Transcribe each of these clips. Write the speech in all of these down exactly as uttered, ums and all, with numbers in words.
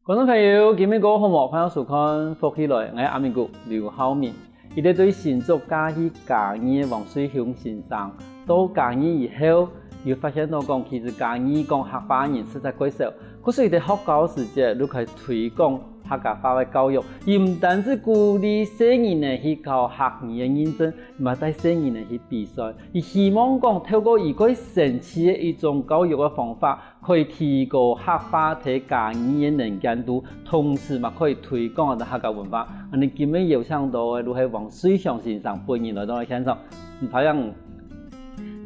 觀眾朋友，今晡日過好無？歡迎收看《福氣來》，𠊎係阿明哥劉浩明。一直對新竹嘉義嘉義个黃瑞雄先生，到嘉義以後，有發現到講，其實嘉義講客話人實在過少。故所佢在學校時節，就開始推廣客家話个教育，佢毋單止鼓勵細人仔去考客語个認證，嘛帶細人仔去比賽。佢希望講，透過佢過神奇个一種教育个方法， 可以提高客話在嘉義个能見度，同時嘛可以推廣𠊎等客家文化。恁呢今晡日邀請到个就係黃瑞雄先生本人來到現場。嗯，歡迎。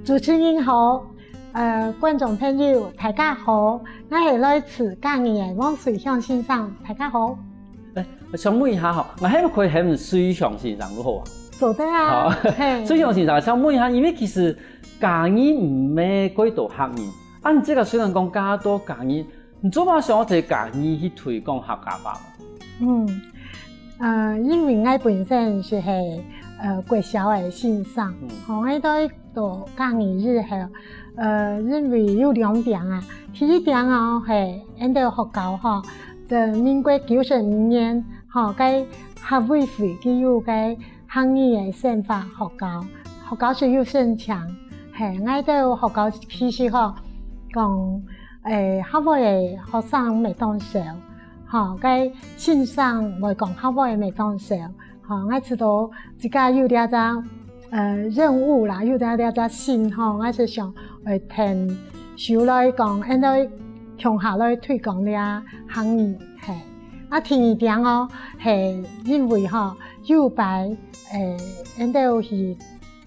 主持人好，呃，觀眾朋友大家好，𠊎係來自嘉義个黃瑞雄先生，大家好。欸，想問一下吼，𠊎係毋係可以喊瑞雄先生就好啊？做得啊，好。嘿。瑞雄先生，想問一下，因為其實嘉義毋係幾多客人， 啊，你這個雖然講嫁到嘉義，你做麼想要在嘉義去推廣客家話？嗯，呃，因為𠊎本身就係，呃，國小个先生，嗯。吼，𠊎都到嘉義以後，呃，因為有兩點啊。第一點哦，係，𠊎兜學校吼，在民國九十五年，吼，該客委會佢有該 客語个生活學校，學校係有申請，係，𠊎兜學校其實吼，講，欸，客話个學生無當少，吼，該先生會講客話个無當少，吼，𠊎知道自家有這隻，呃，任務啦，有這，這隻心吼，𠊎係想會𢯭手來講，𠊎兜共下來推廣這客語，係。啊，第二點哦，係因為吼， 有擺，欸，𠊎兜去，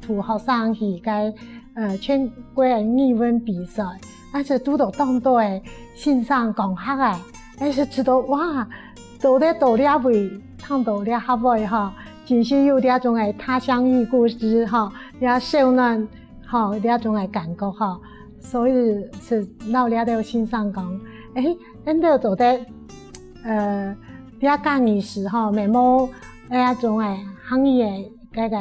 同學生去該，呃，全國个語文比賽，啊，就堵到當多个先生講客个，𠊎就知道，哇，做得到這位，聽到這客話吼，真係有這種个他鄉遇故知吼，這燒暖吼，這種个感覺吼。所以就摎這兜先生講，欸，𠊎兜做得，呃，這嘉義市吼，無，無，呃，這種个客語个 該个，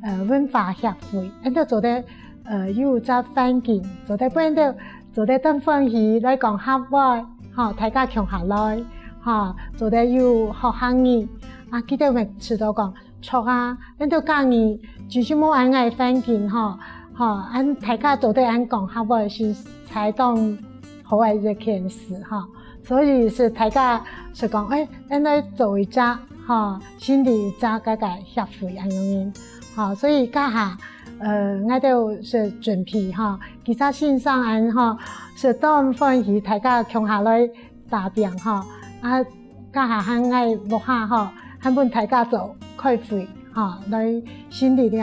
呃，文化協會，𠊎兜做得，呃，有隻環境，做得分𠊎兜，做得當歡喜來講客話，吼，大家共下來，吼，做得有學客語，啊，佢兜乜知道講，著啊，𠊎兜嘉義，就係無恁个環境，吼，吼，恁大家做得恁講客話係才當好个一件事，吼。 所以就大家就講，欸，𠊎來做一隻，吼，成立一隻該个協會恁樣，吼，所以這下，呃，𠊎兜就準備，吼，幾隻先生恁，吼，就當歡喜大家共下來打拚，吼，啊，這下還愛屋下，吼，還分大家做開會，吼，來成立這，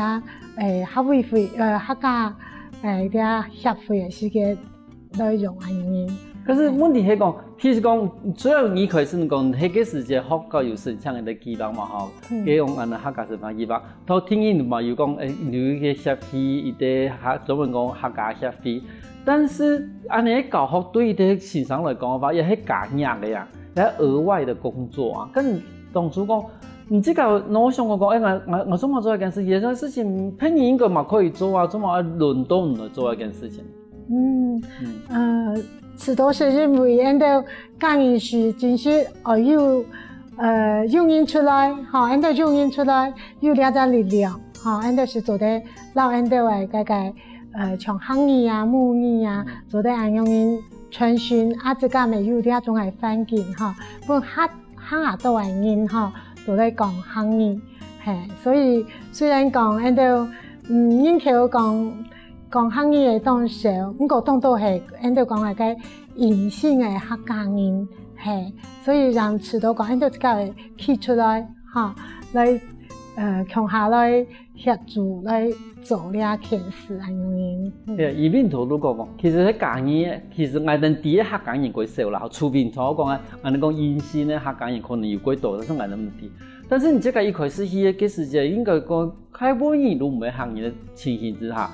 欸，客委會，呃，客家，欸，這協會个時間 內容恁樣。可是問題係講，其實講，雖然你開始講，該个時節學校有申請个計畫嘛，吼，嗯。該用恁樣客家生活計畫，頭聽你嘛有講，欸，有一個協會，一個客，專門講客家協會，但是恁樣教學對一個先生來講个話，也係加額个呀，也額外的工作啊。跟當初講，你自家有想過講，欸，𠊎，𠊎，𠊎做麼做一件事情，這件事情別人應該嘛可以做啊，做麼輪到你來做一件事情？ 嗯，嗯。呃，這都係因為𠊎兜嘉義市真係愛有，呃，有人出來，吼，𠊎兜有人出來，有這隻力量，吼，𠊎兜就做得摎𠊎兜个該个，呃，像客語啊、母語啊，嗯。做得恁樣傳承，啊，自家乜有這種个環境，吼，分較 較多个人吼，都來講客語。嘿，所以雖然講𠊎兜，嗯，人口講，講客語个當少，毋過當多係𠊎兜講个該隱性个客家人，嘿，所以讓知道講𠊎兜自家會企出來，吼，來，呃，共下來 協助來做這件事恁樣。嗯。對，以平常來講，其實客家人，其實𠊎兜知个客家人較少啦，除平常講啊，𠊎兜講隱性个客家人可能有較多，但是𠊎兜毋知。但是你這個一開始去个時節，應該講，大部分人都毋會客語个情形之下，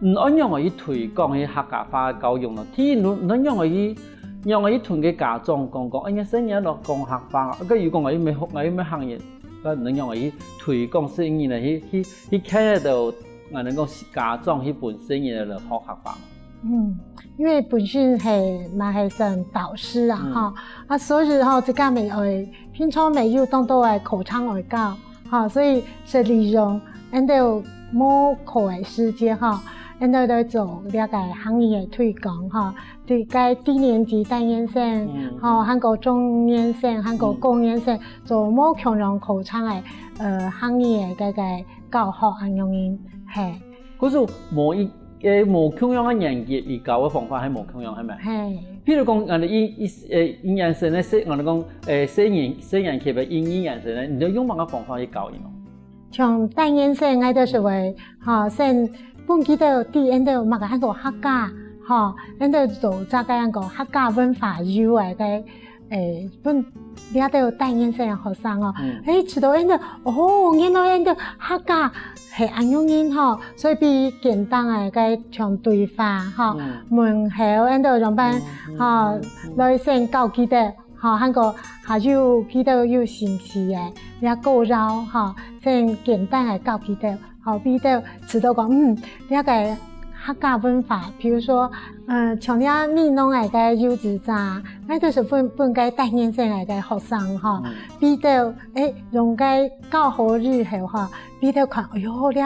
嗯，愛仰般去推廣去客家話个教育呢？第一，你，你仰般去，仰般去同个家長講講，哎呀，細人仔講客話，啊，佢又講，哎，毋會學，哎，毋會客語。 該你仰般去推廣細人仔，去，去，去牽得到，𠊎兜講家長去分細人仔來學客話？嗯，因為本身係嘛係算導師啊，嗯。吼，啊，所以吼，自家乜愛平常乜有當多个課程愛教，吼，所以係利用𫣆兜無課个時間吼，𫣆兜來做這个客語个推廣吼，對該低年級單元生，嗯。吼，還過中年生，還過高年生，嗯。做無共樣課程个，呃，客語个該个教學恁樣，嘿。可是無一 个無共樣个年級，佢教个方法係無共樣，係無？嘿。譬如講，𠊎兜一、一、呃，一年生个細，𠊎兜講，呃，細年、細年級个一、二年生个，你就用麼个方法去教佢呢？像單元生，𠊎兜就會，吼，先分佢兜知，𫣆兜麼个喊做客家，吼，𫣆兜做這个喊做客家文化遊个个 誒，分這兜單元生个學生哦，嗯。誒，知道𫣆兜，哦，原來𫣆兜客家係恁樣形吼，所以比簡單个該像對話吼，嗯。問候𫣆兜樣般，嗯，嗯，吼，嗯，嗯。來先教佢兜，吼，還過還有佢兜有興趣个，這歌謠吼，先簡單个教佢兜。 吼，比如知道講，嗯，這个客家文化，比如說，呃，像這美濃个該柚子渣，𠊎兜就分、分該單元生个該學生吼，嗯。比如，誒，用該教學日後吼，比如看，哎喲，這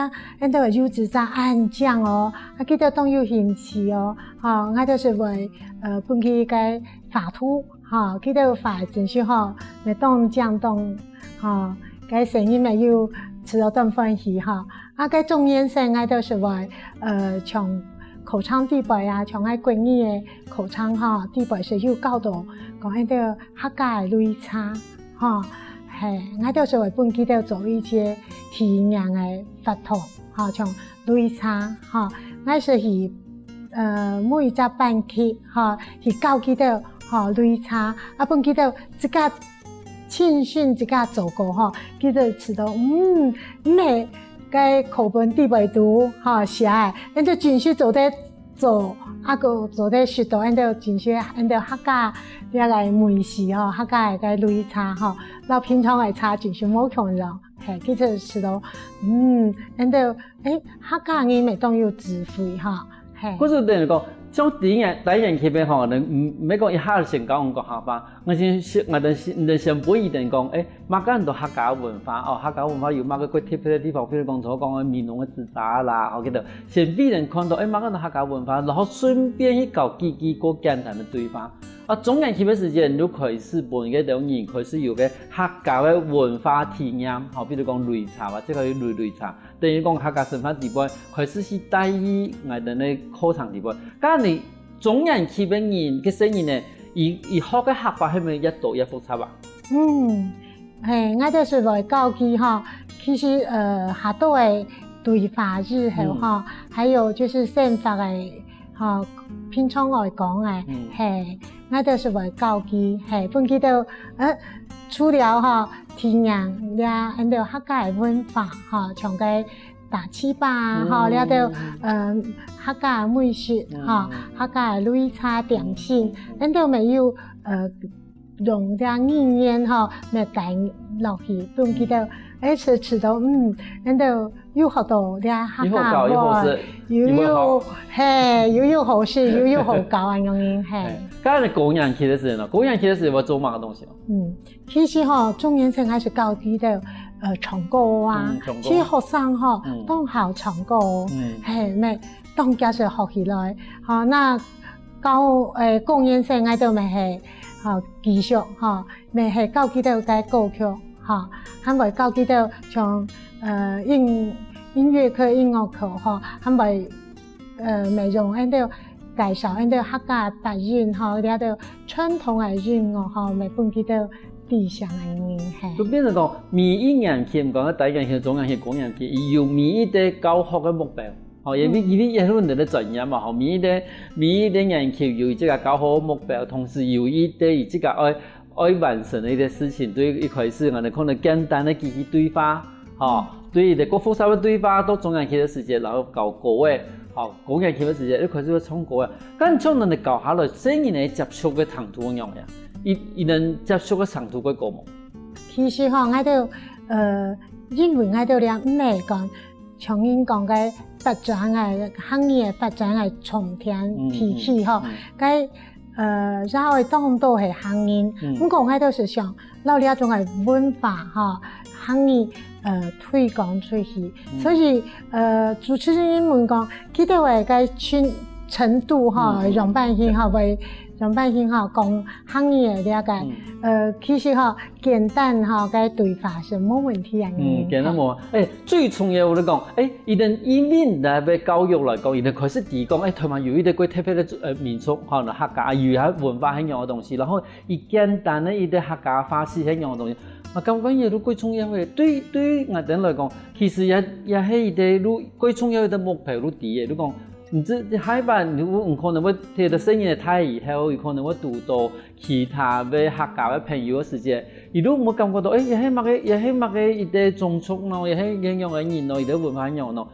，𫣆兜个柚子渣恁靚哦，啊，佢兜當有興趣哦，吼，𠊎兜就會，呃，分佢該畫圖， 吼，佢兜畫个真實吼，乜當靚當，吼，該聲音乜有試著當歡喜吼。啊，該中年生𠊎兜就會，呃，像課程底背啊，像𠊎國語个課程吼，底背就有教著講𫣆兜客家个擂茶，吼，嘿，𠊎兜就會分佢兜做一些體驗个活動。 吼，像擂茶，吼，𠊎就去，呃，每一隻班級，吼，去教佢兜，吼，擂茶，啊，分佢兜自家親身自家做過，吼，佢兜知道，嗯，毋係該課本底背肚，吼，寫个，𫣆兜真實做得做，啊，閣做得食著，𫣆兜真實，𫣆兜客家這个美食，吼，客家个擂茶，吼，摎平常个茶真實無共樣。 嘿，佢就知道，嗯，𫣆兜，誒，客家人乜當有智慧哈，嘿。可是等於講，像低年、低年級个吼，你毋、毋係講一下就先教𠊎講客話，𠊎先、先、𠊎等先、你等先分佢等講，誒，麼个安到客家文化，哦，客家文化有麼个較特別个地方，比如講，像講个美濃个紙紮啦，吼，佢等先分佢等看到，誒，麼个安到客家文化，然後順便去教幾句較簡單个對話。 啊，中年級个時節，你就開始分該兜人開始有个客家个文化體驗，吼，比如講擂茶啊，這个擂、擂茶，等於講客家生活底背開始去帶入𠊎等个課程底背。該你中年級个人，个細人呢，佢、佢學个客話係毋係越多越複雜啊？嗯，嘿，𠊎兜就會教佢吼，其實，呃，下到个對話日後吼，嗯。還有就是生活个 吼，平常愛講个，嗯。嘿，𠊎兜就會教佢，嘿，分佢兜，呃，除了吼，體驗這𫣆兜客家个文化，吼，像該打粢粑啊，吼，嗯。這兜，呃，客家个美食，嗯。吼，客家个擂茶點心，嗯。𫣆兜乜有，呃， 用這語言吼，來帶落去，分佢兜，嗯。誒，就知道，嗯，𫣆兜又學到這客家話，又好搞，又好食，又有，又好搞。嘿，又有好食，又有好搞恁樣，嘿。嘿，該你高年級个時節呢？高年級个時節會做麼个東西哦？嗯，其實吼，中年生還係教佢兜，呃，唱歌啊。嗯，唱歌。其實學生吼，嗯。當好唱歌，嗯。嘿，乜當加係學起來。好，那 教，誒，高年生𠊎兜乜係，吼，繼續，吼，乜係教佢兜个歌曲，吼，還會教佢兜像，呃，音、音樂課、音樂課，吼，還會，呃，乜用𫣆兜介紹𫣆兜客家八音，吼，這兜傳統个音樂，吼，乜分佢兜知曉恁樣，嘿。就變成講，每一年級，毋管係低年級、中年級、高年級，佢有每一個教學个目標。 吼，因為，嗯。因為這係你个專業嘛，吼，每一個、每一個年級有一個教學目標，同時有一個佢自家愛、愛完成个一個事情。對於一開始，𠊎等可能簡單个幾句對話，吼，嗯。對於一個較複雜个對話，到中年級个時節，然後教歌仔，吼，高年級个時節，一開始會唱歌仔。該像恁樣教下來，細人仔接觸个程度仰般啊？佢、佢等接觸个程度會高無？其實吼，𠊎兜，呃，因為𠊎兜這毋係講 像人講个發展个客語个發展个重點地區吼，嗯，嗯，嗯。該，呃，也會當多係客人。嗯。毋過𠊎兜係想，摎這種个文化吼，客語，呃，推廣出去。嗯。所以，呃，主持人問講，佢兜个該程，程度吼，嗯，嗯。樣般形吼，會樣般形吼，講客語个這個，嗯。呃，其實吼， 簡單吼，該對話係無問題啊。嗯，簡單無？欸，最重要𠊎講，欸，佢等因為來个教育來講，佢等開始提供，欸，臺灣有一個過特別个，呃，民族，吼，客家，啊，有一個文化恁樣个東西，然後佢簡單个一個客家話係恁樣个東西。啊，感覺這都過重要个，對，對𠊎等來講，其實也，也係一個都過重要个目標，都知个，都講，你這，這下一擺，你有，有可能會聽到細人仔大以後，有可能會堵到 其他个客家个朋友个時節，佢都無感覺到，欸，這係麼个，這係麼个一個種族咯，這係恁樣个人咯，佢个文化恁樣咯。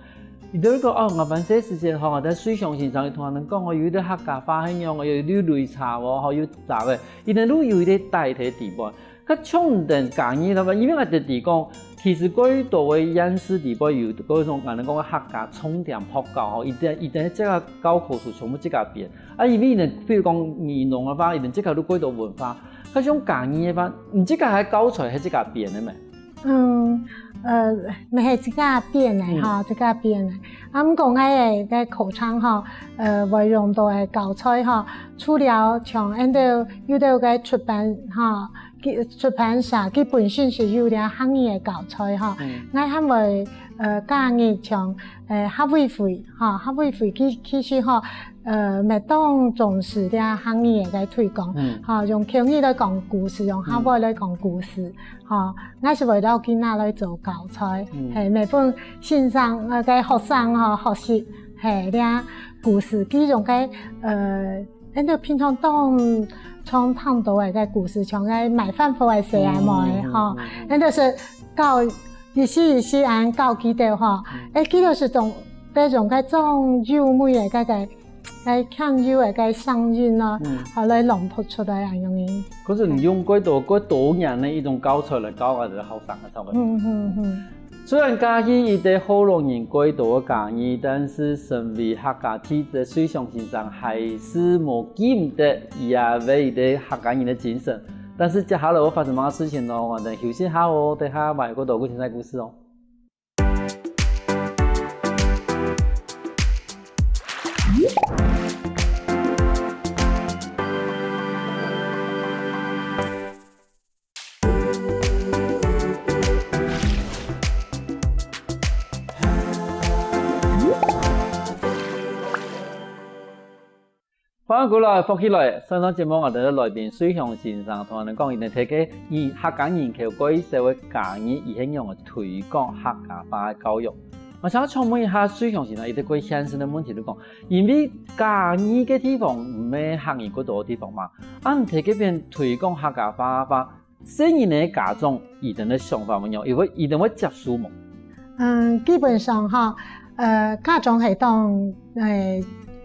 佢就會講，哦，𠊎還細時節吼，在瑞祥先生同𠊎等講哦，有一個客家話恁樣哦，有一個擂茶哦，吼，有雜个，佢等都有一個帶个地方。較像等家己个話，因為𠊎等知講，其實過多个縣市地方有，過種𠊎等講个客家重點學校吼，佢等，佢等這個教科書全部自家編。 啊，因為呢，比如講美濃个話，佢等自家都過多文化，較像家己个話，你自家个教材係自家編个咩？嗯，呃，乜係自家編个吼，嗯。自家編个。啊，毋過𠊎个，个課程吼，呃，會用到个教材吼，除了像𠊎兜有兜个出版吼，佢，出版社，佢本身係有這客語个教材吼，嗯。𠊎還會，呃，加入像，呃，客委會吼，客委會其，其實吼， 呃，乜當重視這客語个推廣，嗯。吼，用口語來講故事，用客話來講故事，嗯。吼，𠊎係會摎佢拿來做教材，嗯。係，乜分先生，呃，个學生吼，學習，係，這故事，其中个，呃，𠊎兜平常當常聽到个，个故事，像个賣飯盒个細阿妹，嗯，吼，嗯，嗯。𠊎兜係教，一字一字恁教佢兜吼，嗯。欸，佢兜係種，該種个種優美个，个，个 該輕柔个該聲音啊，嗯。啊，來朗讀出來恁樣个。可是你用過多，過多年个一種教材來教𠊎兜个後生个，差不多。嗯，嗯，嗯。雖然嘉義一個學老人過多个嘉義，但是身為客家弟子个瑞祥先生還係無記毋得佢个一個客家人个精神。但是接下來會發生麼个事情呢？𠊎兜休息下哦，等下還有過多个精彩故事哦。 歡迎歸來，福氣來！上段節目𠊎兜个來賓瑞祥先生同𠊎兜講，佢兜在該人，客家人口過少个嘉義，佢係仰仔推廣客家話个教育。𠊎想請問一下瑞祥先生，一個過現實个問題，就講，因為嘉義个地方毋係客人過多个地方嘛，啊你在該片推廣客家話个話， 細人仔个家長，佢兜个想法仰般？佢會，佢兜會接受無？嗯，基本上吼，呃，家長係當，呃，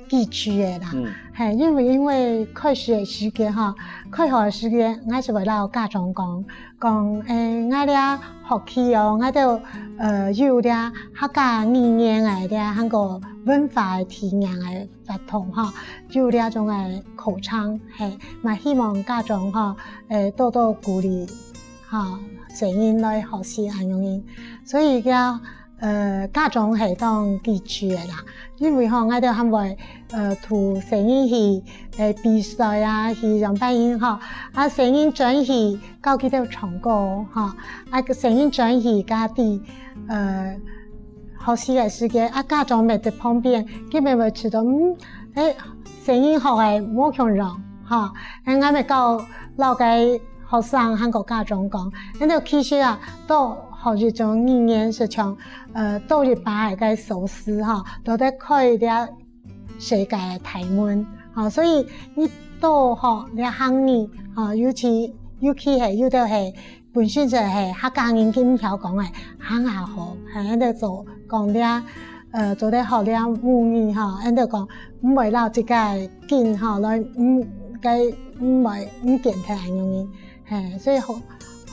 支持个啦。嗯。係，因為，因為開始个時節吼，開學个時節，𠊎係會摎家長講，講，欸，𠊎這學期哦，𠊎兜，呃，有這客家語言个這，還過文化个體驗个 活動吼，有這種个課程，係，嘛希望家長吼，欸，多多鼓勵，吼，細人來學習恁樣个。所以个，呃，家長係當支持个啦，因為吼，𠊎兜還會，呃，同細人去，欸，比賽啊，去樣般形吼，啊，細人轉去教佢兜唱歌，吼，啊，細人轉去家己，呃， 學習个時節，啊，家長乜在旁邊，佢乜會知道，嗯，欸，細人學个無共樣，吼。欸，𠊎乜教，摎該學生還過家長講，恁樣其實啊，多學一種語言係像，呃，多一把个鎖匙，吼，都得開這世界个大門，吼。所以你多學這客語，吼，尤其，尤其係有兜係 本身就係客家人佢毋曉講个，還較好，係，恁樣做講這，呃，做得學這母語吼，恁樣講，毋會摎自家个根吼，來，嗯，該毋會毋見忒恁樣个，係，所以學，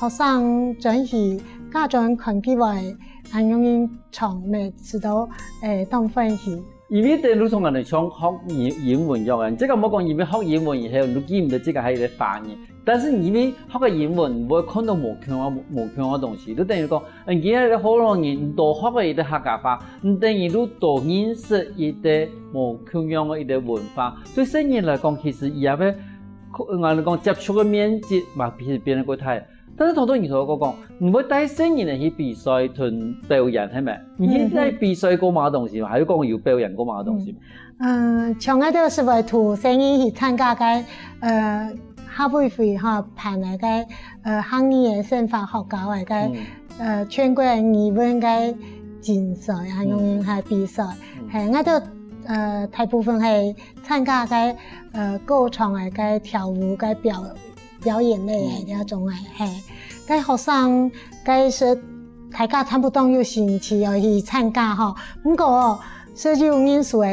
學生轉去，家長看佢會恁樣人唱，乜試著，誒，當歡喜。因為等於像𠊎兜像學英，英文樣啊，這个莫講因為學英文以後，你記毋得這个還有一个華語，但是因為學个英文，你會看著無共樣，無共樣个東西，就等於講，嗯，今日个學老人，你多學个一个客家話，你等於你多認識一个無共樣个一个文化。對細人來講，其實佢也會，𠊎兜講接觸个面積嘛，其實變得過大。 但是頭頭你同𠊎講，你會帶細人仔去比賽同表演，係無？你去帶比賽過麼个東西嗎？還係講有表演過麼个東西嗎？嗯，像𠊎兜係會同細人去參加該，呃，客委會吼辦个該，呃，客語个生活學校个該，呃，全國个語文个競賽，還有人个比賽。係，𠊎兜，呃，大部分係參加該，呃，歌唱个該跳舞个表 表演類个這種个，係。該學生，該係大家差不多有興趣愛去參加吼。毋過哦，係有人數个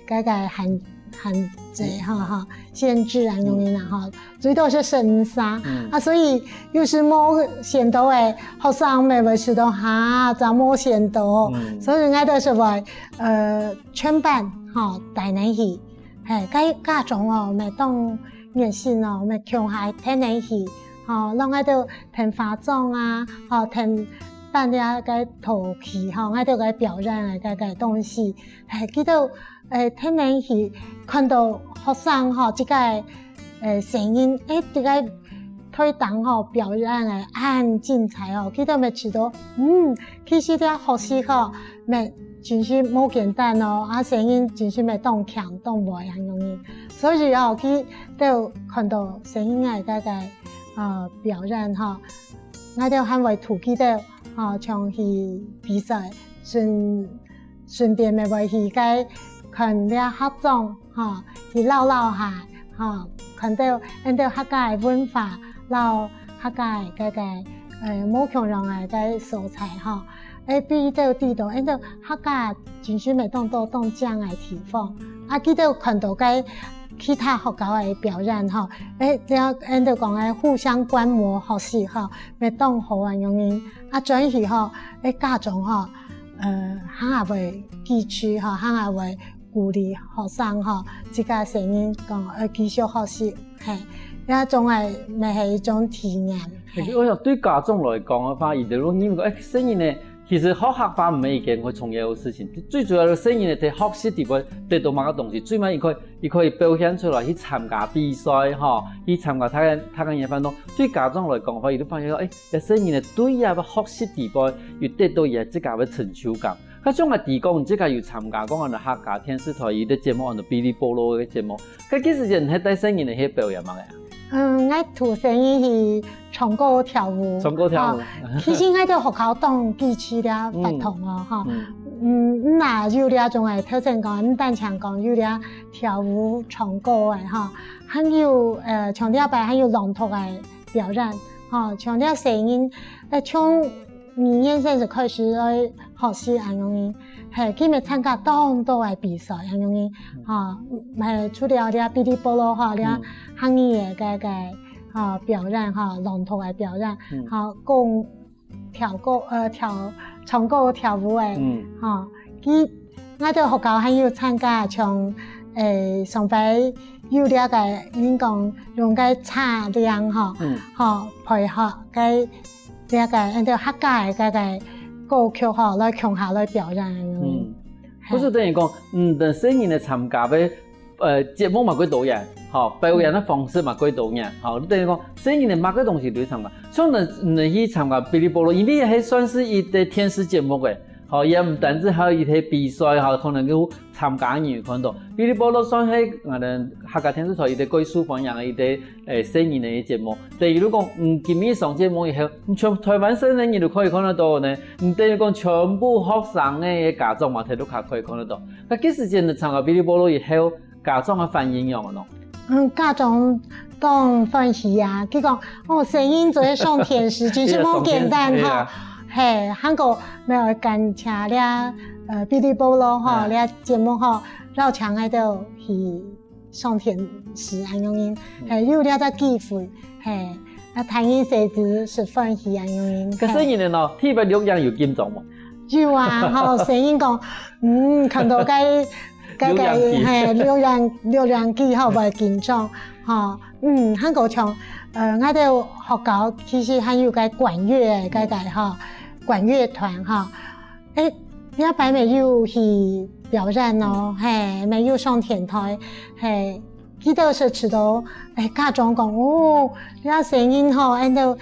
該个限，限制吼，吼，限制啊，恁樣啦吼，最多係十五儕。啊，所以有時無選到个學生，乜會試著哈，正無選到。所以𠊎兜係會，呃，全班吼，帶等去。 係，該家長哦，乜當熱心哦，乜共下𢯭等去，吼，讓𠊎兜𢯭化妝啊，吼，𢯭扮這个道具，吼，𠊎兜个表演个該个東西，係，佢兜，誒，𢯭等去看著學生吼，這个，誒，細人，誒，這个 台頂吼表演个恁精彩哦，佢兜乜試著，嗯，其實這學習吼，乜真係無簡單哦，啊，細人真係乜當強當會恁樣呢。所以哦，佢兜看著細人个該个，呃，表演吼，𠊎兜還會同佢兜，吼，像去比賽，順 順便乜會去該看這客庄，吼，去尞尞下，吼，看著𠊎兜客家个文化，摎客家个該个，呃，無共樣个該所在，吼。誒，比較知著𠊎兜客家真係乜當多當靚个地方。啊，佢兜看著該其他學校个表演，吼，誒，這𠊎兜講个互相觀摩學習，吼，乜當好恁樣呢。啊，轉去，吼，誒，家長，吼， 呃，還會支持吼，還會鼓勵學生吼，自家細人講，呃，繼續學習，係，這種个乜係一種體驗。係。我想對家長來講个話，佢兜會認為講，誒，細人仔，其實學客話毋係一件會重要个事情，最主要个細人仔在學習裡背得到麼个東西，最尾佢可以，佢可以表現出來去參加比賽吼，去參加大个，大个个活動。對家長來講个話，佢就發現講，誒， 這細人仔對這个學習裡背有得到佢自家个成就感。該像𠊎知講，你自家有參加過𠊎兜客家電視台有一個節目，安到嗶哩啵咯个節目。該該時節係帶細人仔去表演麼个啊？嗯，𠊎同細人去唱歌跳舞。唱歌跳舞。吼，其實𠊎兜學校當支持這活動哦，吼。嗯，嗯，若有這種个，頭先講，毋單淨講有這跳舞、唱歌个，吼，還有，呃，像這擺還有朗讀个 表演，吼，像這細人，呃，從二年生就開始來學習恁樣呢，係，佢乜參加當多个比賽恁樣呢，吼，係，除了這嗶哩啵咯，吼，這客語个該个，吼，表演，吼，朗讀个表演，吼，講 跳歌，呃，跳，唱歌跳舞个，嗯。吼，佢，𠊎兜學校還有參加像，誒，上擺有這个人講用該車輛吼，嗯。吼，配合該這个，𠊎兜客家个該个歌曲吼，來共下來表演。嗯。係。故所等於講，嗯，等細人仔參加个 呃，節目嘛蓋多樣，吼，表演个方式嘛蓋多樣，吼，你等於講，細人仔麼个東西都會參加。像你，你去參加嗶哩啵咯，因為係算係一個電視節目誒，吼，也毋單淨還有一個比賽，吼，可能有參加人有看到。嗶哩啵咯算係，呃，客家電視台一個蓋受歡迎个一個，誒，細人仔个節目。等於如果，嗯，今日上節目以後，全台灣省个人都可以看得到呢。你等於講全部學生个家長嘛，在屋下可以看得到。該該時節你參加嗶哩啵咯以後， 家長个反應仰般呢？嗯，家長當歡喜啊！佢講，哦，細人做得上電視，真係無簡單吼。係啊。係，還過乜愛感謝這，呃，嗶哩啵咯吼，係。這節目吼，邀請𠊎兜去上電視恁樣呢。嗯。係，有這隻機會，係，啊，大人細子實歡喜恁樣呢。該細人仔呢，第一擺錄影有緊張無？有啊，吼，細人講，嗯，看到該該該，錄影機。嘿，錄影錄影機吼，會緊張，吼，嗯，還過像，呃，𠊎兜學校其實還有該管樂个該个吼，管樂團吼，誒，這擺乜有去表演哦，嘿，乜有上電台，嘿，佢兜係知道，誒，家長講，哦，這細人吼，恁樣，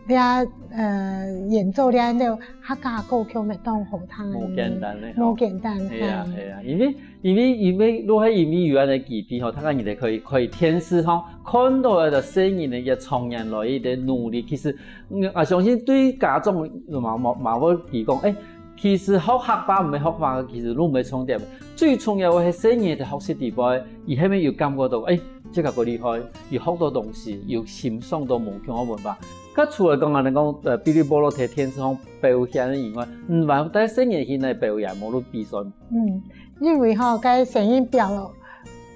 這呃演奏這恁樣客家歌曲乜當好聽，無簡單个吼。無簡單，係啊，嘿。係啊，因為因為因為如果因為有恁樣个機會吼，大家人可以可以電視吼看到个細人个一个長年來个努力，其實，嗯，啊，相信對家長嘛嘛嘛會提供，誒，其實學客話毋係學話，其實都毋係重點。最重要个係細人个學習地方，佢係毋係有感覺到，誒，這個過厲害，有學到東西，有欣賞到無共个文化。該除了講恁樣講，呃，嗶哩嗶哩在電視上表現以外，嗯，還帶細人去該表演，無論比賽。嗯，因為吼，該細人表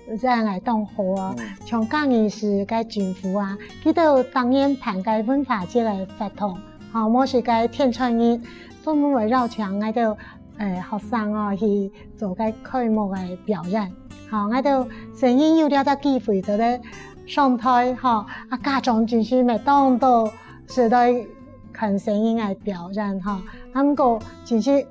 這樣來當好哦。嗯。像嘉義市个政府啊，佢兜逐年辦个文化節个活動，吼，無係个天才日，專門會邀請𠊎兜，誒，學生哦，去做个開幕个表演。吼，𠊎兜細人有這隻機會做得上台，吼，啊，家長真係乜當多係來看細人个表演，吼。啊，毋過真係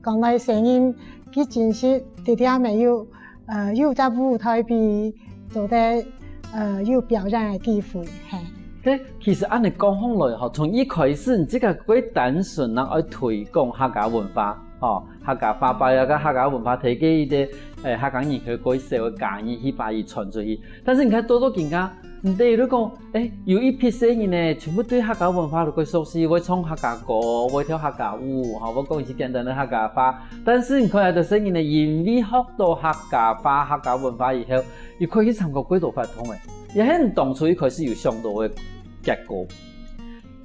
講來細人，佢真係直接乜有 呃，有隻舞台比做得，呃，有表演个機會，嘿。該其實恁樣講起來吼，從一開始你自家个單純啊，愛推廣客家文化，吼，客家話，把這个客家文化提給一个，誒，客家人去過少个家人去把佢傳出去。但是你看，多多今下，你等於講，誒，有一批細人呢，全部對客家文化都過熟悉，會唱客家歌，會跳客家舞，吼，會講一些簡單个客家話。 但是你看，有兜細人呢，因為學到客家話、客家文化以後，佢可以去參加幾多活動誒，也係你當初一開始有想到个結果。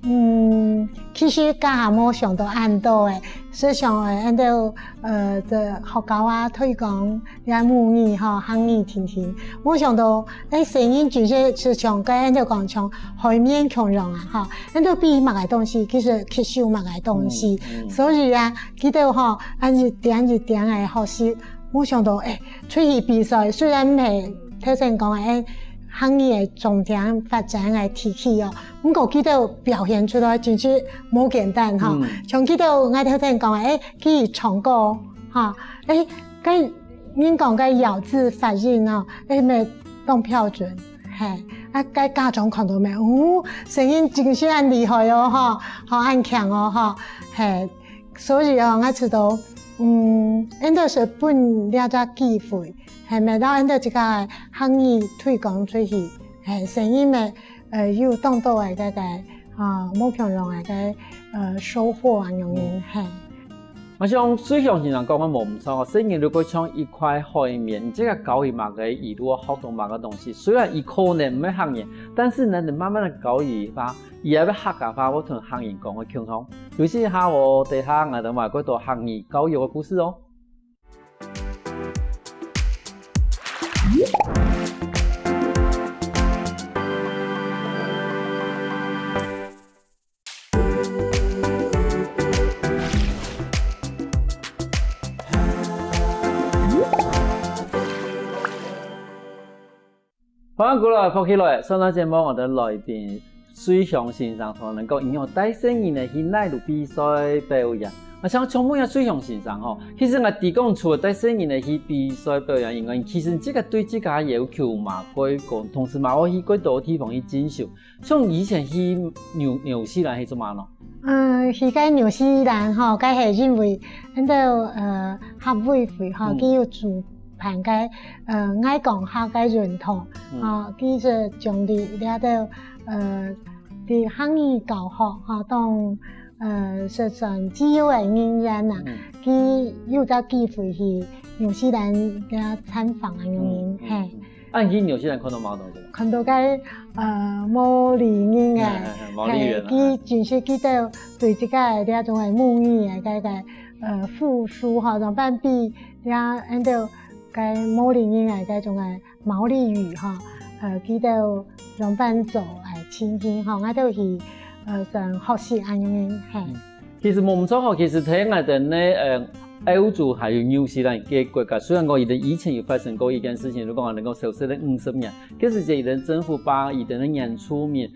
嗯，其實該下無想到恁多誒，係想誒，恁多，呃，在學校啊，推廣這母語吼，客語定定。無想到，誒，細人其實係像該恁多講，像海綿共樣啊，吼，恁多比麼个東西，其實吸收麼个東西。嗯，嗯。所以啊， 佢兜吼，恁一點一點个學習，無想到，誒，出去比賽，雖然毋係頭先講个，誒，客語个重點發展个地區哦，毋過佢兜表現出來真係無簡單吼。嗯。像佢兜，𠊎頭先講个，誒，佢唱歌，吼，誒，該人講个咬字發音哦，誒，乜當標準，嘿，啊，該家長看到乜，哦，細人真係恁厲害哦，吼，吼，恁強哦，吼，嘿。 所以哦，𠊎知道，嗯，恁樣係分這隻機會，係，乜到恁樣自家个客語推廣出去，係，細人乜，呃，有當多个該个，啊，無共樣个該，呃，收穫啊，恁樣，嗯。係。𠊎想水雄先生講个無毋著，細人如果像一塊海綿，你自家教佢麼个，佢就會學到麼个東西。雖然佢可能毋係客人，但是呢，你慢慢个教佢話， 佢也會客家話，會同客人講个共同。休息一下哦，等下𠊎兜還過多客語教育个故事哦。歡迎過來，福氣來！上段節目𠊎兜來賓水雄先生同𠊎兜講，佢愛帶細人仔去哪位比賽表演。𠊎想請問一下水雄先生吼，其實𠊎知講除了帶細人仔去比賽表演以外，其實你自家對自家要求嘛過高，同時嘛愛去過多地方去進修。像以前去紐紐西蘭係做麼个呢？ 呃，去該紐西蘭吼，該係因為𠊎兜呃客委會吼，嗯。佢有主辦該呃愛講客該運動，嗯。吼，佢就獎勵這兜呃在客語教學吼，當呃係算自由个人員啊，嗯。佢有隻機會去紐西蘭該參訪啊，恁樣，嗯，嗯，嘿。嗯。 啊，你去紐西蘭看到麼个東西？看到該呃毛利人啊，嘿，嘿，嘿，毛利人啊。嘿，佢真係佢兜對自家个這種个母語个該个呃復甦吼，仰般比這𠊎兜該毛利人个該種个毛利語吼，呃，佢兜仰般做个情形吼，𠊎兜去呃算學習恁樣，嘿。嗯。其實無毋著吼，其實在𠊎兜呢，呃，歐洲還有紐西蘭个國家，雖然講佢兜以前有發生過一件事情，就講𠊎兜講消失了五十年，其實佢兜政府把佢兜个原住民，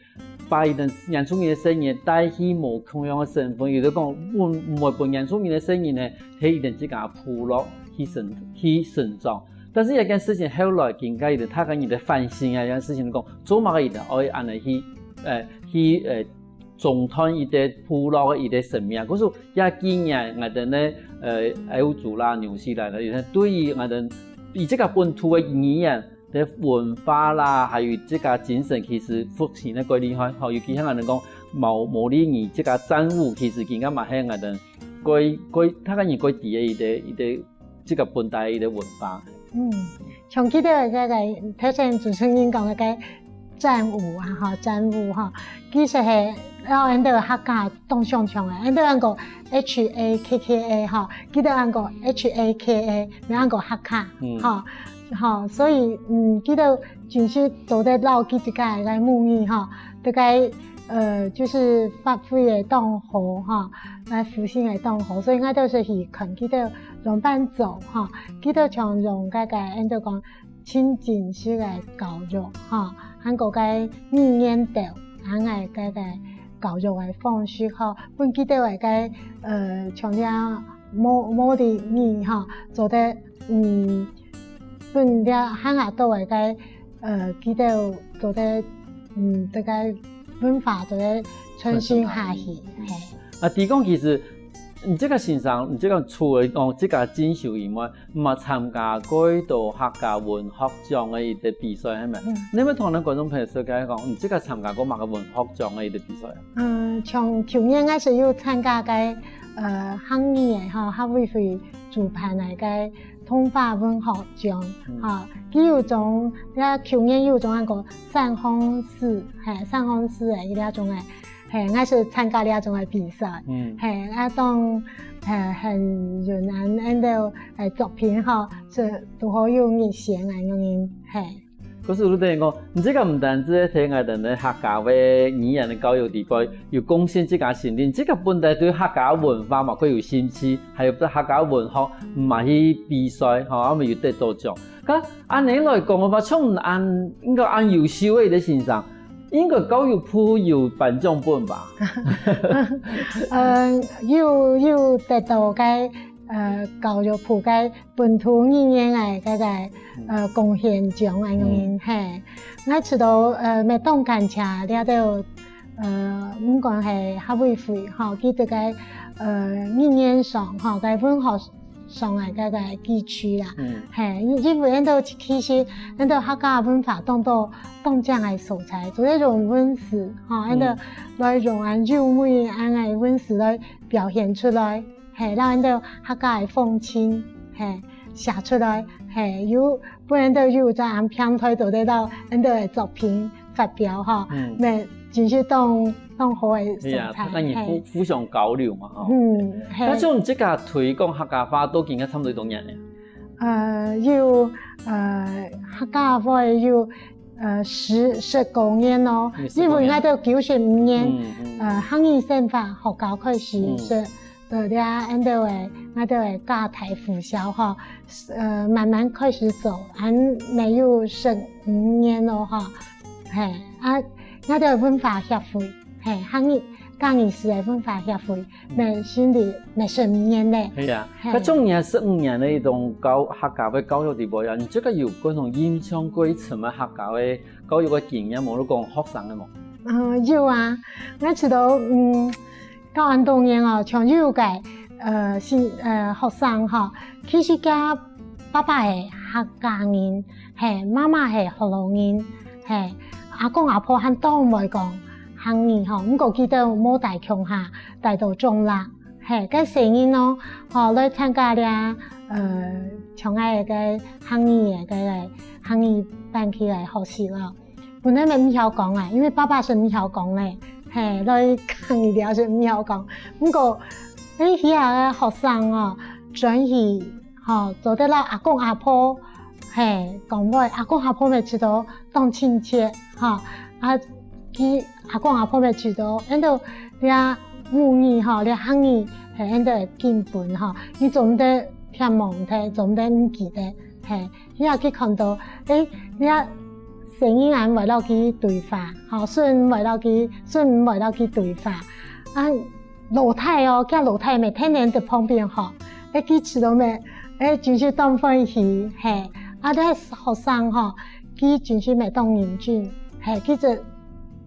把佢兜原住民个細人帶去無共樣个省份，佢兜講分，毋會分原住民个細人呢，去佢兜自家部落去生，去生長。但是這件事情後來經過佢兜大家人个反省啊，這件事情講，做麼个佢兜愛恁樣去，呃，去，呃， 中斷佢兜部落个佢兜生命。故所這幾年𠊎兜呢，呃，歐洲啦、紐西蘭啦，佢兜對於𠊎兜，佢自家本土个語言、个文化啦，還有自家精神，其實復興得蓋厲害。吼，尤其像𠊎兜講毛，毛利人自家戰舞，其實今下嘛係𠊎兜蓋，蓋，大家人蓋知个一個，一個 這個本地个文化。嗯，像記得該個頭先主持人講个該戰舞啊，吼，戰舞吼，其實係摎𠊎兜客家當相像个，𠊎兜講H A K K A吼，記得講H A K A，毋係講客家，嗯。吼，吼，所以，嗯，記得真實做得摎佢自家个母語吼，大概，呃，就是發揮个當好吼，來復興个當好，所以𠊎兜係去看佢兜 仰般做吼，佢兜像用該個，𠊎兜講盡真實个教育吼，還過該語言鬥，還个該個教育个方式吼，分佢兜个該，呃，像這毛，毛利人吼，做得，嗯，分這還下到个該，呃，佢兜做得，嗯，這個文化做得傳承下去，嘿。啊，提講其實，你這個先生，你這個除了講自家進修以外， 嘛參加過多客家文學獎个一個比賽，係無？嗯。你愛同咱觀眾朋友紹介講，你自家參加過麼个文學獎个一個比賽啊？嗯，像舊年𠊎係有參加該，呃，客語个吼，客委會主辦个該童話文學獎，嗯。吼，佢有種，這舊年有種恁个三項詩，嘿，三項詩个這種个 嘿，𠊎係參加這種个比賽，嗯。嘿，啊，當，呃，很有難恁个，呃，作品吼，係拄好有入選恁樣，嘿。可是你等於講，你這個毋單止係對𠊎兜个客家个語言个教育裡背有貢獻自家心靈，這個本來對客家文化嘛，佢有興趣，還有對客家文學嘛去比賽，吼，啊，嘛有得到獎。該恁樣來講个話，像恁，應該恁優秀个一個先生， 應該教育部有頒獎分吧？呃，有，有得到該，呃，教育部該本土語言个該個，呃，貢獻獎恁樣，嗯。嘿。𠊎知道，呃，乜當感謝這兜，呃，毋管係客委會吼，佢兜个，呃，語言上吼，該文學 上个該個基礎啦。嗯。嘿，因，因為𠊎兜其實𠊎兜客家文化當多當靚个素材，做得用文字，吼，𠊎兜，嗯。來用恁優美恁个文字來表現出來，嘿，摎𠊎兜客家个風情，嘿，寫出來，嘿，有，分𠊎兜有隻恁平台做得摎𠊎兜个作品發表，吼，嗯。乜真係當，當好个素材，係啊，大家人互，嘿。互相交流嘛，吼。嗯，嘿。該像你自家推廣客家話到今个差毋多幾多年了？呃，有，呃，客家話有，呃，十，十多年咯，有十多年。因為𠊎兜九十五年，嗯，嗯。呃，客語生活學校開始，嗯。係，呃，這𠊎兜个，𠊎兜个加大附小吼，呃，慢慢開始做，恁乜有十五年咯吼。嘿，啊，𠊎兜文化協會，嘿，客語，客語詩个文化協會， 乜成立乜十五年了。係啊，嘿。該像你十五年个一種教，客家个教育裡背啊，你自家有過種印象過深个客家个教育个經驗無？你講學生个無？呃，有啊，𠊎知道，嗯，教恁多年哦，像有个，呃，新，呃，學生吼，其實厥爸爸係客家人，嘿，媽媽係學老人，嘿，阿公阿婆還當會講客語吼，毋過佢兜無戴共下，戴到中壢。 嘿，該細人哦，吼，來參加這，呃，像𠊎个客語个，个，个客語班去个學習哦。本來乜毋曉講啊，因為爸爸係毋曉講咧，嘿，來客語了係毋曉講。毋過，誒，佢个學生哦，轉去，吼，做得摎阿公阿婆，嘿，講話，阿公阿婆乜知道當親切，吼，啊，佢阿公阿婆乜知道，恁到這母語吼，這客語係𫣆兜个根本吼，你做毋得忒忘忒，做毋得毋記得，係，這下佢看著，欸，這細人仔會摎佢對話，吼，孫會摎佢，孫會摎佢對話，啊，老弟哦，厥老弟乜天天在旁邊吼，欸，佢知著乜，欸，真係當歡喜，係，啊，這學生吼，佢真係乜當認真，係，佢就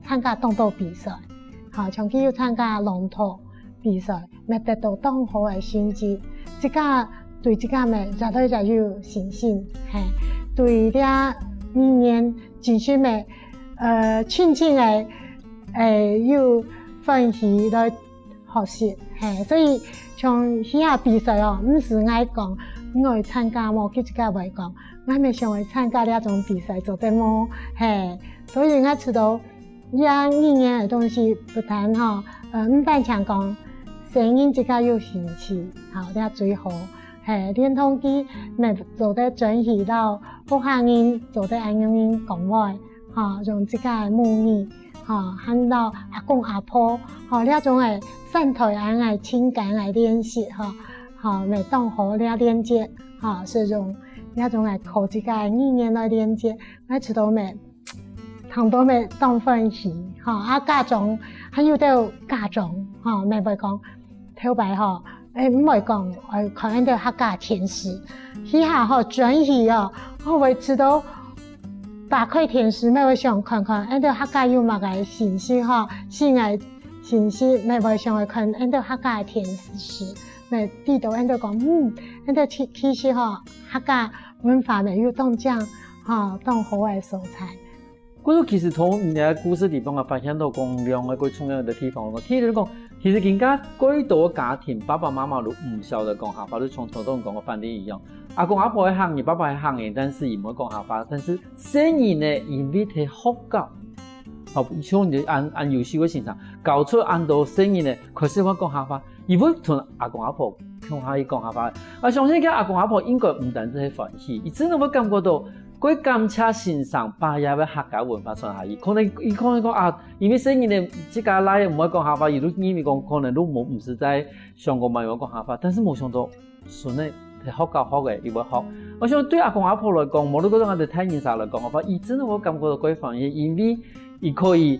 參加當多比賽，吼，像佢有參加朗讀比賽，乜得著當好个成績，自家對自家乜越來越有信心，係，對這語言真係乜，呃，真正个，欸，有歡喜來 學習，係，所以像這下比賽哦，毋使𠊎講，𠊎愛參加無，佢自家會講，𠊎乜想愛參加這種比賽，做得無？係，所以𠊎知著，這語言个東西不單吼，呃，毋單淨講，細人自家有興趣，吼，這最好，係，連同佢乜做得轉去摎屋下人做得恁樣講話，吼，用自家个母語。 吼，還摎阿公阿婆，吼，這種个三代人个情感个聯繫，吼，吼，乜當好這連結，吼，係用這種个靠自家个語言來連結，𠊎知著乜，聽著乜當歡喜，吼，啊，家長，還有兜家長，吼，乜會講， 頭擺吼，欸，毋會講，愛看𫣆兜客家電視，這下吼，轉去哦，𠊎會知著打開電視，乜會想看看，𫣆兜客家有麼个信息吼，新个信息，乜會想愛看𫣆兜客家个電視，乜知著𫣆兜講，嗯，𫣆兜其，其實吼，客家文化乜有當靚，吼，當好个所在。 故所其實從你个故事裡背，𠊎發現到講兩個最重要个地方咯。第一就係講，其實今下蓋多个家庭，爸爸媽媽都毋曉得講客話，就像頭先講个範例一樣，阿公阿婆係客人，爸爸係客人，但是佢毋會講客話，但是細人呢，因為在學校，哦，像你恁，恁優秀个先生，教出恁多細人呢，開始會講客話，佢會同阿公阿婆共下去講客話。𠊎相信該阿公阿婆應該毋單淨係歡喜，佢真个會感覺到 蓋感謝先生把這个客家文化傳下去。可能佢可能講啊，因為細人仔自家倈仔毋會講客話，佢就認為講可能就無，毋使再想講麼个講客話，但是無想到孫仔在學校學个，佢會學。𠊎想對阿公阿婆來講，無論講對大人儕來講个話，佢真个會感覺到蓋歡喜，因為佢可以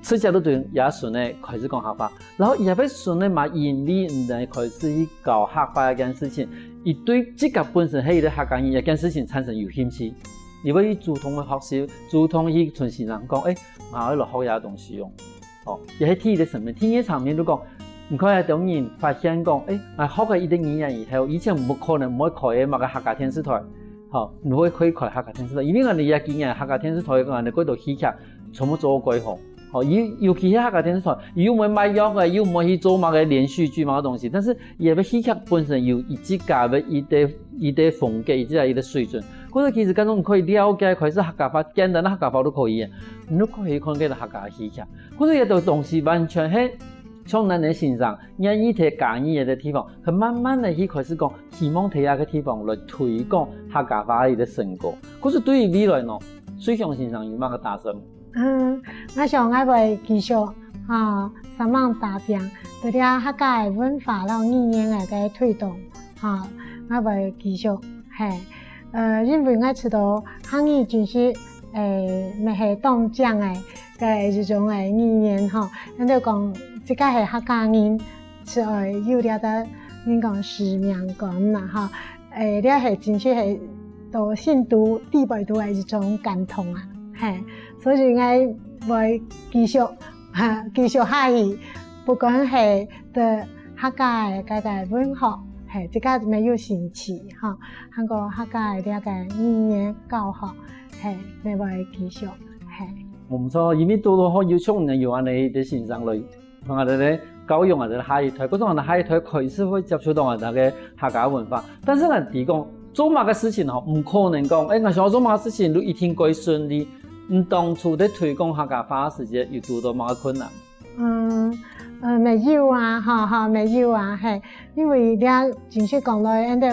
直接就對這孫仔開始講客話。 然後佢也會順利嘛，因為你等開始去教客話這件事情，佢對自家本身係一個客家人這件事情產生有興趣，佢會去主動去學習，主動去同先生講，欸，𠊎愛來學這東西哦。哦，也係第一個層面。第二層面，如果你看有兜人發現講，欸，𠊎學个一個語言以後，以前無可能毋會開麼个客家電視台，吼，毋會去開客家電視台，因為𠊎等這幾年客家電視台，𠊎等幾多戲劇，全部做過吼。 吼，尤，尤其係客家電視台，佢又毋會賣藥个，又毋會去做麼个連續劇麼个東西，但是佢个戲劇本身有佢自家个一個，一個風格，佢自家一個水準。故所其實當中你可以了解，開始客家話，簡單个客家話都可以个，你都可以看見客家个戲劇。故所這兜東西完全係像𠊎等先生願意在家語个地方，佢慢慢个去開始講，希望在這個地方來推廣客家話个成果。故所對於未來呢，水祥先生有麼个打算？ 嗯，𠊎想𠊎會繼續，吼，煞猛打拚，對這客家个文化摎語言个个推動，吼，𠊎會繼續，係。呃，因為𠊎知著客語真係，欸，乜係當靚个，个一種个語言，吼。𠊎兜講，自家係客家人，就愛有這個，人講使命感啦，吼。 欸，這係真正係到心肚底背肚个一種感動啊，係，所以𠊎會繼續，哈，繼續下去，不管係對客家个該個文學，係，自家乜有興趣，吼，還過客家个這個語言教學，係，乜會繼續，係。無錯，因為多多好有像你有恁樣个先生來 同𠊎兜个教育𠊎兜个下一代，故所𠊎兜下一代開始會接觸著𠊎兜个客家文化。但是𠊎知講，做麼个事情吼，毋可能講，欸，𠊎想愛做麼个事情就一定會順利。你當初在推廣客家話个時節，有堵著麼个困難？嗯，呃，乜有啊，吼，吼，乜有啊，係，因為這真實講來，𠊎兜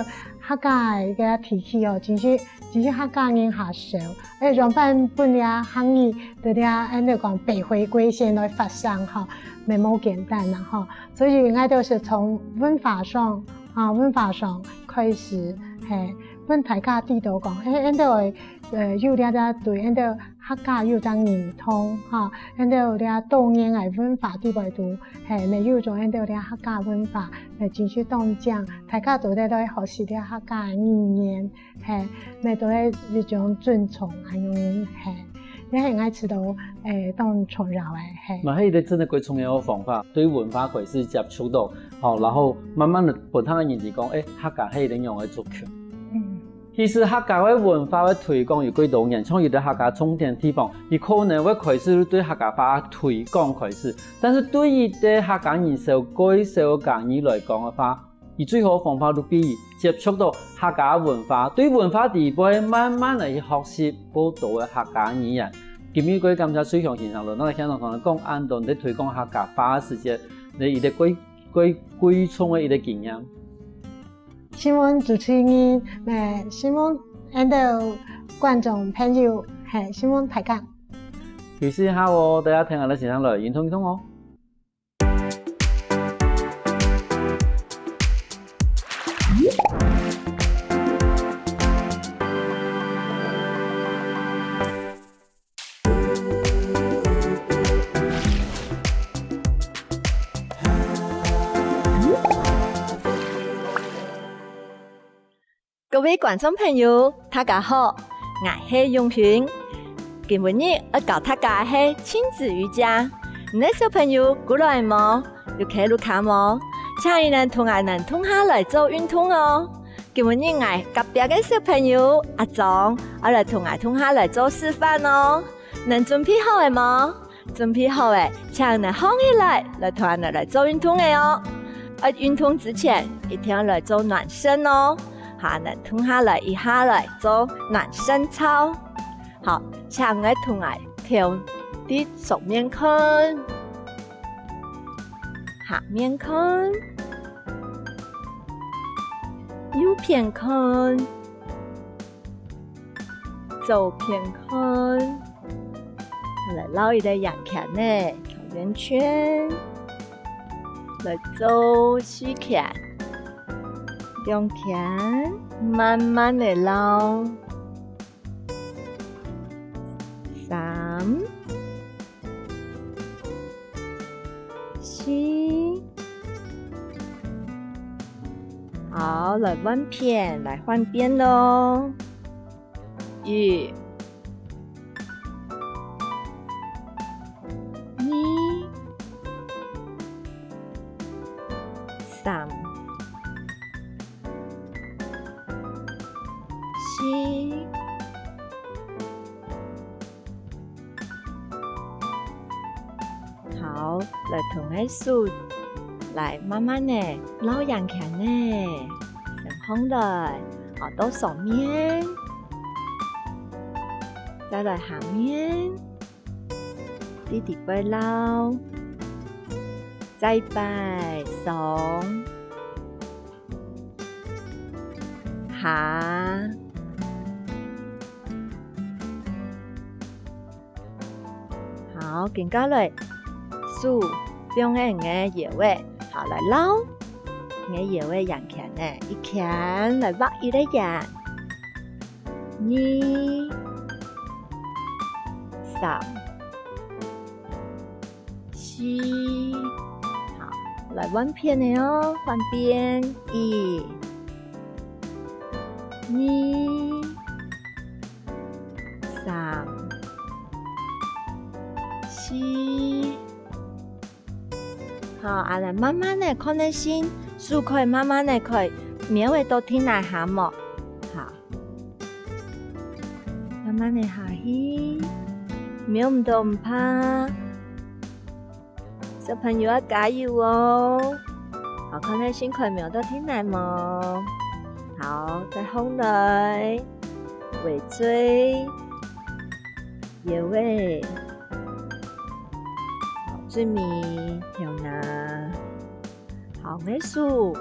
客家个地區哦，真係，真係客家人較少。而且相反分這客語，在這，恁樣講，北回歸線來發展吼，也無簡單啦吼。所以𠊎兜係從文化上，啊，文化上開始，嘿，分大家知道講，誒，𠊎兜，呃，有這隻對𠊎兜 客家有隻認同，吼，𠊎兜這多元个文化底背肚，嘿，乜有種𠊎兜這客家文化，乜真係當靚，大家做得來學習這客家个語言，嘿，乜做得一種尊重恁樣，嘿，這係𠊎試著，誒，當重要个，嘿。嘛，係一個真个幾重要个方法，對文化開始接觸到，吼，然後慢慢个分大家認知講，誒，客家係一個仰般个族群。嗯。 其實客家个文化个推廣有幾多年，像有兜客家重點地方，佢可能會開始對客家話推廣開始，但是對於一個客家人少、較少个客家人來講个話，佢最好个方法就係接觸到客家文化，對文化底背慢慢个去學習較多个客家語言。今日个感謝水雄先生來，𠊎兜聽到講恁多人在推廣客家話个時節，你一個幾，幾，幾重个一個經驗。 承蒙主持人，誒，承蒙𠊎兜觀眾朋友，嘿，承蒙大家。休息一下哦，大家聽下來先生來運動運動哦。 各位觀眾朋友，大家好，𠊎係永興。今晡日愛教大家个係親子瑜伽。你个小朋友鼓來無？有徛路卡無？請你等同𠊎等共下來做運動哦。 今晡日𠊎隔壁个小朋友阿莊，愛來同𠊎共下來做示範哦。你等準備好了無？準備好了，請你等䟘起來，來同𠊎等來做運動个哦。愛運動之前，一定愛來做暖身哦。好，你等共下來一下來做暖身操。好，請你等同𠊎頭對上面看，下面看， 右片看，左片看，來繞一個圓圈仔，繞圓圈，來做四圈，兩圈，慢慢仔繞，三、 四。好，來換片，來換片囉。一、二、三、四。 好，來同𠊎手，來慢慢仔繞圓圈仔，先䟘來，好，到上面，再來下面，在底背繞，再擺上、下。 好，緊過來，手放在你个腰仔，好，來繞你个腰仔圓圈仔，一圈來畫一個圓。二、三、四，好，來換片仔哦，換片，一、二、 三、四。好，恁仔慢慢仔看得心，手可以慢慢仔可以，摸仔到底哪項無？好，慢慢仔下去，摸毋到毋怕。 小朋友愛加油哦！好，看看辛苦摸到底哪無？好，再䟘來，尾椎、腰仔，好，最尾頭那。好，𠊎手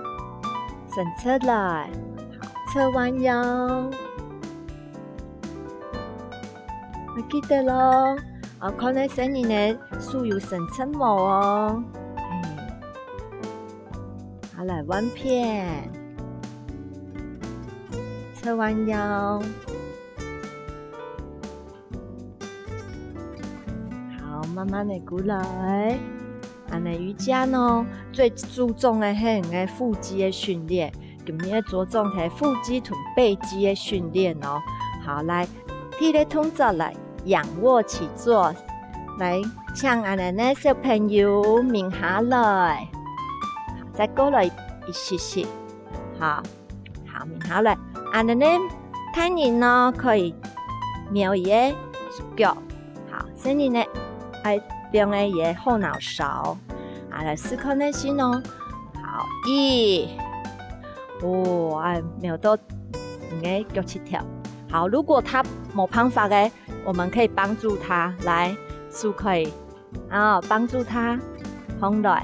伸出來，好，側彎腰。愛記得咯，哦，看該細人仔手有伸直無哦。嘿，好，來換片，側彎腰。 好，慢慢仔過來。恁仔瑜伽呢，最注重个係你个腹肌个訓練，今日愛著重係腹肌同背肌个訓練哦。好，來，第一个動作來，仰臥起坐。來，請恁仔呢，小朋友眠下來，再過來一息息。好， 好，眠下來。恁仔呢，大人呢，可以摸佢个腳。好，細人呢，愛放个佢个後腦勺。啊，來試看仔先哦。好，一，哦，哎，摸到你个腳趾頭。好，如果他沒辦法个，我們可以幫助他，來，手可以 啊，幫助他放落。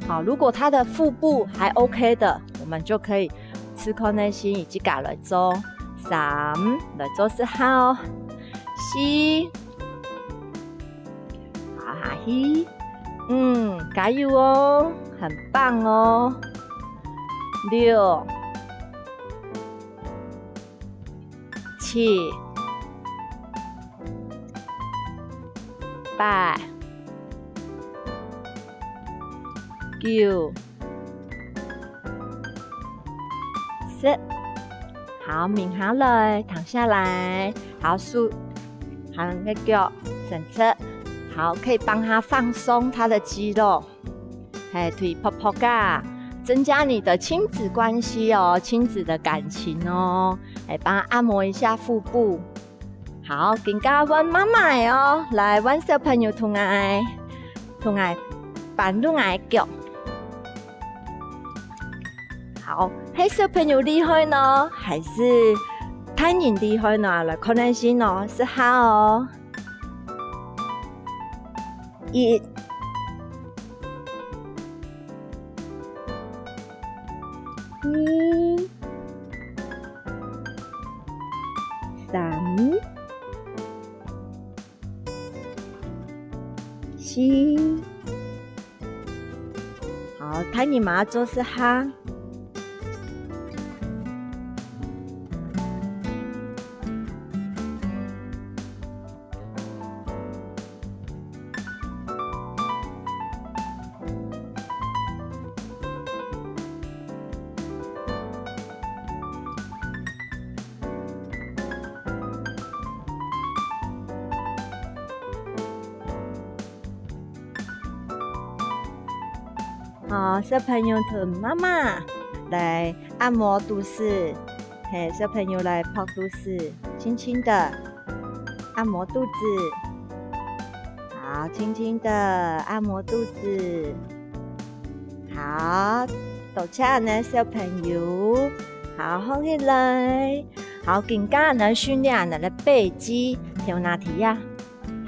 好，如果他的腹部還OK的，我們就可以試看仔先，自家來做。三，來做十下哦。四，好，下去。嗯，加油哦，很棒哦。六，七， 八，九，十。好，眠下來，躺下來。好，手，好，你个腳伸直。好，可以幫他放鬆他的肌肉。 嘿，對婆婆家，增加你的親子關係哦，親子的感情哦。來幫他按摩一下腹部。好，今下換媽媽个哦，來，換小朋友同𠊎，同𠊎扳攏𠊎个腳。好，係小朋友厲害呢，還是大人厲害呢？來看看先哦，試下哦。 一、二、三、四。好，大人嘛做試下。 好，小朋友同媽媽來按摩肚屎，嘿，小朋友來拍肚屎，輕輕的按摩肚子。好，輕輕的按摩肚子。好，多謝恁仔小朋友。好，䟘起來。好，今下恁仔訓練恁仔个背肌，頭那提呀，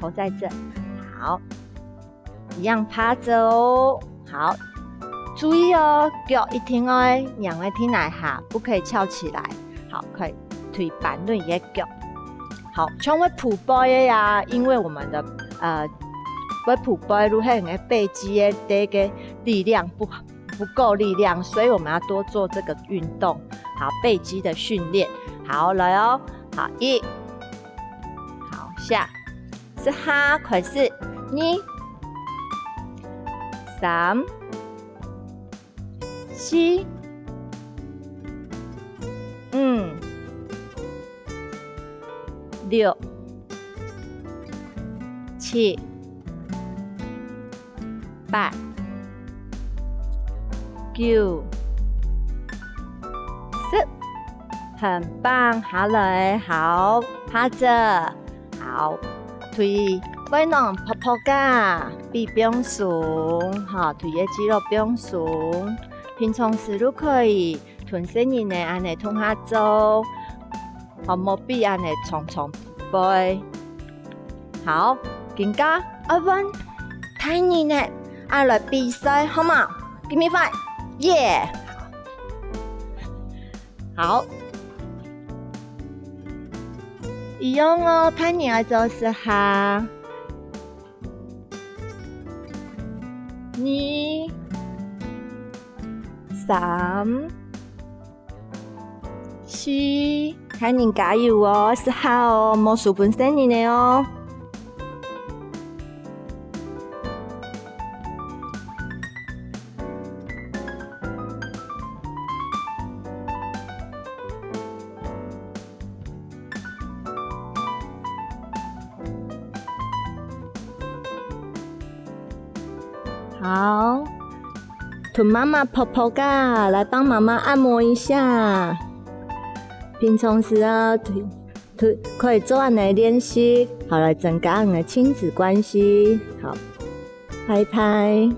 頭在這。好， 一樣趴著哦。好，注意哦，腳一定愛仰仔定來哈，不可以翹起來。好，可以推扳等个腳。好，像會匍匐个呀，因為我們的，呃，會匍匐，如果你个背肌个這個力量不，不夠力量，所以我們要多做這個運動。好，背肌的訓練。好，來哦。好，一，好，下。 試下開始，二、三、四、五、六、七、 八、九、十。很棒，下來，好，趴著，好，對，背囊噗噗个，比放鬆，哈，對个肌肉放鬆。平常時都可以同細人仔恁仔同下做，好，莫比恁仔長長背。 好，今下愛換大人仔，愛來比賽，好無？Give me five，耶！好。一樣哦，大人愛做十下。二、三、四，大人加油哦，十下哦，莫輸分細人仔哦。 好，同媽媽抱抱啊，來幫媽媽按摩一下。平常時啊，可以做恁仔練習，好來增加你个親子關係。好，拍一拍。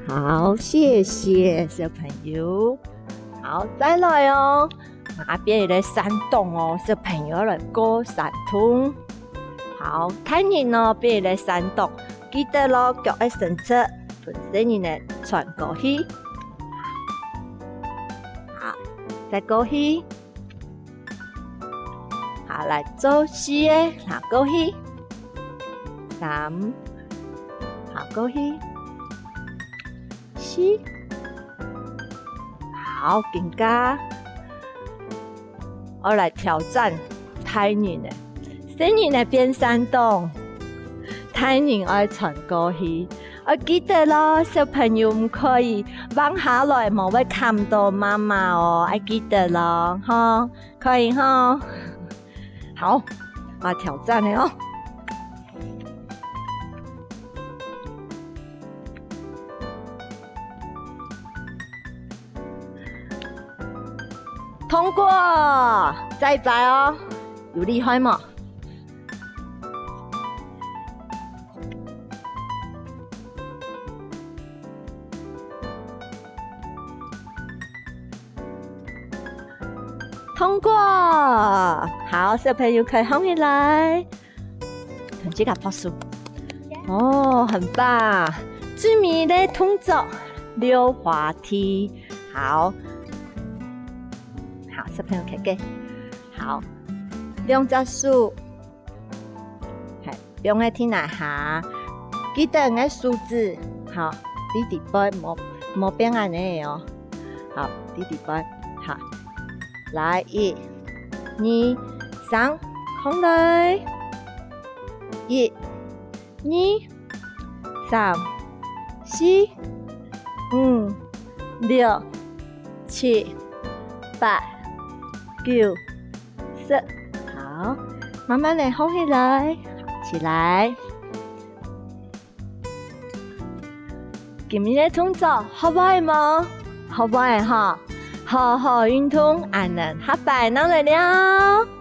好，謝謝小朋友。好，再來哦，啊，變一個山洞哦，小朋友來過山洞。好，大人哦，變一個山洞，記得咯，腳愛伸直，分細人仔穿過去。好，再過去。 好，來做四个，好，過去。三，好，過去。四，好，緊加。我來挑戰大人仔，細人仔變山洞，大人愛穿過去。 愛記得咯，小朋友毋可以橫下來，無會揢著媽媽哦，愛記得咯，吼，可以吼。好，我挑戰了哦。通過，再一擺哦，有厲害無？ 通過！好，小朋友可以䟘起來，同自家拍手。哦，很棒！最尾个動作，溜滑梯。好，好，小朋友可以，好，兩隻手，係， 放个地泥下，記得你个手指，好，在底背，莫，莫變恁仔哦。好，在底背，好。來，一、二、三，䟘來。一、二、三、四、五、六、七、八、九、 十。好，慢慢仔䟘起來，起來。今日个動作學會無？學會吼，好好運動，恁仔下擺正來尞。